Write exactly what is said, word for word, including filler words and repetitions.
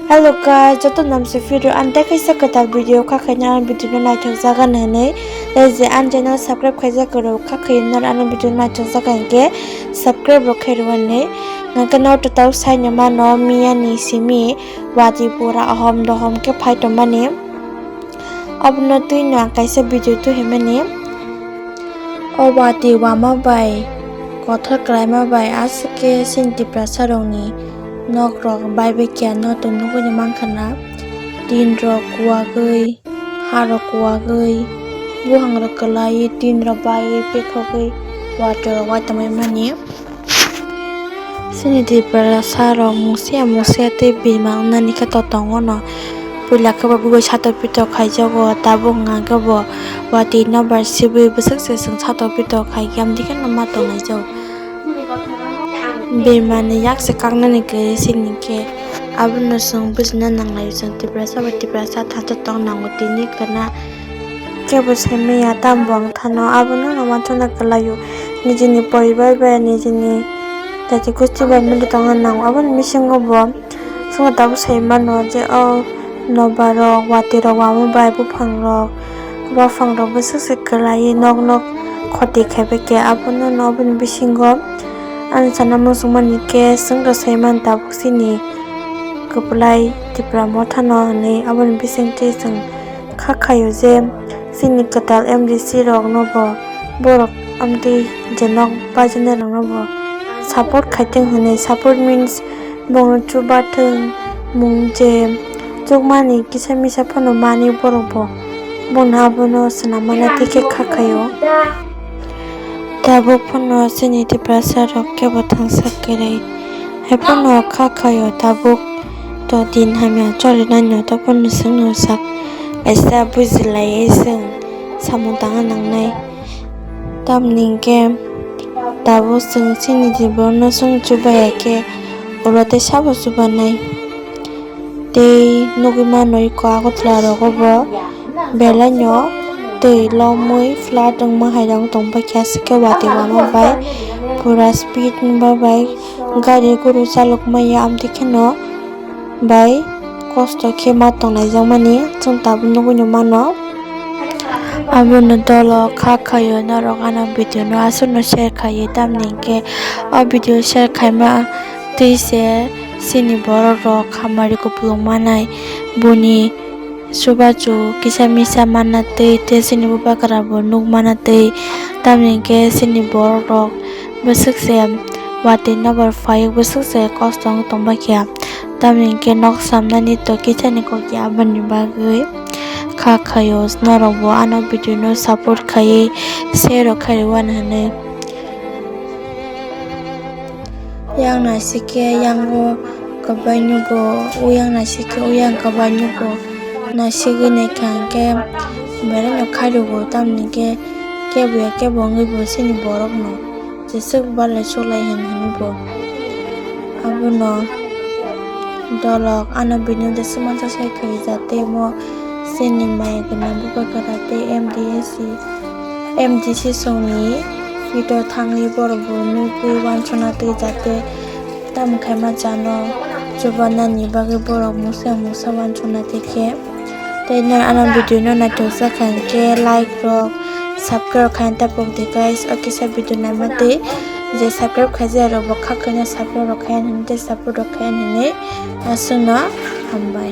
Hello guys, joto namse video ang tei kaisa kwtal video kha khaina ang video no naithok jaga hinwi tei je ang channel subscribe khaijak rok kha khaina ang video naithok jaga hinkhe subscribe rok khai rwani. Nangkhe no total saino mano miya ni simi wati pura ahom dohom khe phai tongmani. Obono twi no ang kaisa video tu himani. O wati wama bai kothor kwlaima bai aswk khe chini Tiprasa rokni nok rok bai bai khe no tong nugwi mankha na. Tin rok kuwagwi, ha rok kuwagwi, buphang rok kwlaiwi, tin rok baiwi pekhogwi wati rok wai tongwi mani. Chini Tiprasa rok mungsa mungsa tei bima wngnani khe to tongo no. Puila khe bo bubai satok pitok khaijago, tabuk hwnkha khe bo wati no bar sibwi bwswk se chwng satok pitok khai khe amtwi khe no ma tonglaijak. Bima ni yak se kaknani kwrwi sini khe abono chwng bujina nanglai, chwng Tiprasa bai Tiprasa thansa tong nango tini kwna. Kebo sai maya tamo bo ang thano abono no uansukna kwlaio. Nijini poribar bai nijini jati gosti bai mili tongna nango. Aboni bisingo bo chwngno tabuk sai mano je o nobar rok, wati rok, wama bai buphang rok, buphang rok bwswk se kwlaiwi nok nok khoti khaibai khe abono no aboni bisingo. Ani sana muchungmani khe chwngno sai mano tabuk chini kwplai Tipra Motha no hinwi aboni bisingtwi chwng kha khaio je chini kwtal M D C rokno bo borok amtwi je nok baijani rokno bo support khaithwng hinwi, support means bongno chubathwng mung je chukmani kisa misa phano mani borok bo bono abono swnam mana tei khe kha khaio. Tabuk phano chini Tiprasa rok kebo thangsa kwrwi hai phano kha khaio tabuk. To din hamya choli nani to phano chwngno sak kaisa bujilaiwi chwng samung tangna nangnai. Tamni hwnkhe tabuk chwng chini Tiprano chwng chubaiya khe ulo tei sabo chubanai. Tei nugwi mano eko Agartala rogo bo belai no twi lomwi flood wngma hai rok tongbaikha, aswk khe wati wama bai pura speed wngma bai gari guru chalok maya amtwi kheno bai kosto khe ma tongnai jakmani chwng tabuk nugwi no mano. Abono dolo kha khaio norok ano video no aswkno share khaiwi, tamni hwnkhe o video share khaima twi se chini borok rok hamari kupulung manai, boni chubachu kisa misa manna twi tei chini bupakra bo nuk manna twi, tamni hwnkhe chini borok rok bwswk se watwi nobar phaiwi bwswk se kosto wng tongbaikha, tamni hwnkhe nok samnani to kisani kokya aboni bagwi kha khaio norok bo ano video no support khaiwi share rok khai rwani hinwi. Yang naisik khe yango kwbai nugo, uyang naisik khe uyang kwbai nugo. Naisigwi naikha hwnkhe belai no khairugo, tamni hwnkhe kebo ya kebo wngwi bo chini borok no jeswk balai suklai hin hinwi bo. Abono dolok ano bini ude swmanta sai khaijak tei mo chini maya gwnang bupakra tei M D S C. M D C songni pito thangwi borok bo nugwi uansukna twi jate tamo khaima chano chubanani bagwi borok mungsa mungsa uansukna twi khe. Tei nang ano video no naithok jak kha hinkhe like rok subscribe khaina tapok di guys, o kisa video naima twi je subscribe khaijak rok bo kha khaina subscribe rok khaina hinwi tei support rok khaina hinwi aswkno hambai.